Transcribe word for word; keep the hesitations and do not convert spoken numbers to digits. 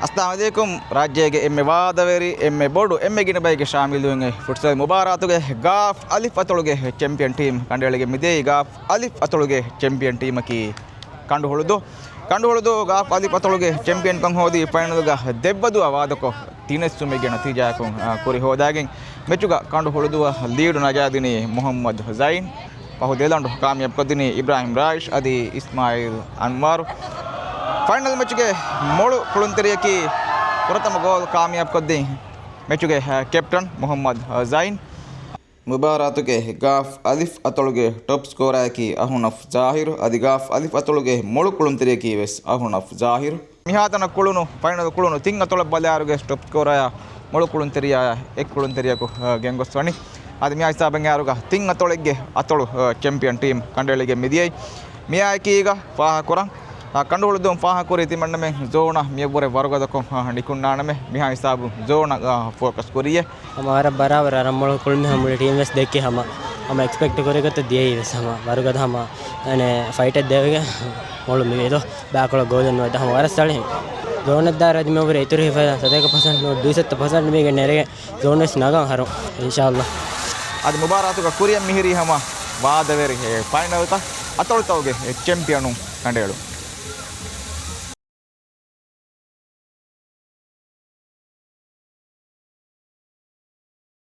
އައްސަލާމު ޢަލައިކުމް. ރާއްޖޭގެ އެންމެ ވާދަވެރި، އެންމެ ބޮޑު، އެންމެ ގިނަ ބައެއްގެ ޝާމިލުވުން އޮތް ފުޓްސަލް މުބާރާތުގެ ގާފް އަލިފް އަތޮޅުގެ ޗެމްޕިއަން ޓީމް ކަނޑައެޅިގެން މިދިޔައީ. ގާފް އަލިފް އަތޮޅުގެ ޗެމްޕިއަން ޓީމަކީ ކަނޑުހުޅުދޫ. ކަނޑުހުޅުދޫ ގާފް އަލިފް އަތޮޅުގެ ޗެމްޕިއަންކަން ހޯދީ ފައިނަލުގަ ދެއްވަދުއާ ވާދަކޮށް ތިނެއްސުމެއްގެ ނަތީޖާއަކުން، އާ، ކުރި ހޯދާގެން. މެޗުގަ ކަނޑުހުޅުދޫއަށް ލީޑު ނަގާދިނީ މުޙައްމަދު ޒައިން. ފަހު ދެލަނޑު ކާމިޔާބުކޮށްދިނީ އިބްރާހިމް ރާއިޝް އަދި އިސްމާއިލް އަންވާރު. ފައިނަލް މެޗުގެ މޮޅު ކުޅުންތެރިޔަކީ ފުރަތަމަ ގޯލް ކާމިޔާބުކޮށްދިން މެޗުގެ، އަ، ކެޕްޓަން މުޙައްމަދު ޒައިން. މުބާރާތުގެ ގާފް އަލިފް އަތޮޅުގެ ޓޮޕް ސްކޯރަރަކީ އަހުނަފް ޒާހިރު. އަދި ގާފް އަލިފް އަތޮޅުގެ މޮޅު ކުޅުންތެރިޔަކީ ވެސް އަހުނަފް ޒާހިރު. މިހާތަނަށް ކުޅުނު، ފައިނަލް ކުޅުނު ތިން އަތޮޅަށް ބަލާއިރުގެ ޓޮޕް ސްކޯރަރ މޮޅު ކުޅުންތެރިޔާ އެއް ކުޅުންތެރިޔަކު، އަ، ގެންގޮސްވަނީ. އަދި މިހާ ހިސާބެއް އައިއިރުގަ ތިން އަތޮޅެއްގެ އަތޮޅު، އަ، ޗެމްޕިއަން ޓީމް ކަނޑައެޅިގެން މިދިޔައީ. މިއާއެކީގަ ފާހަގަކުރަން، އަ، ކަނޑުހުޅުދޫން ފާހަގަކުރީ ތިމަންނަމެން ޒޯނަށް މިއަށްވުރެ ވަރުގަދަކޮށް، އަ، ނިކުންނާނަމޭ. މިހާ ހިސާބުން ޒޯނަށް، އަ، ފޯކަސް ކުރިޔޭ. ހަމަ ވަރަށް ބަރާބަރަށް އަރަން މޮޅު ކުޅުން ހަމަ މުޅި ޓީމް ވެސް ދެއްކި ހަމަ، ހަމަ އެކްސްޕެކްޓް ކުރި ގޮތަށް ދިޔައީ ވެސް ހަމަ ވަރުގަދަ ހަމަ، އަނެ، ފައިޓެއް ދެވިގެން މޮޅު މިވީދޯ ބާކޮޅަށް ގޯލެއް ނުވެދާ ހަމަ ވަރަށް ސަޅި. ޒޯނަށް ދާ ރަދި މިއަށްވުރެ އިތުރު ހިފަ ސަތޭކަ ޕަސެންޓް ނުވަ ދުއިސައްތަ ޕަސެންޓް މީގެ ނެރެގެ ޒޯން ވެސް ނަގަން ހަރު އިންޝާﷲ. އަދި މުބާރާތުގަ ކުރިއަށް މިހިރީ ހަމަ ވާދަވެރި ފައިނަލްތައް އަތޮޅުތަކުގެ ޗެމްޕިއަނުން ކަނޑައެޅުން.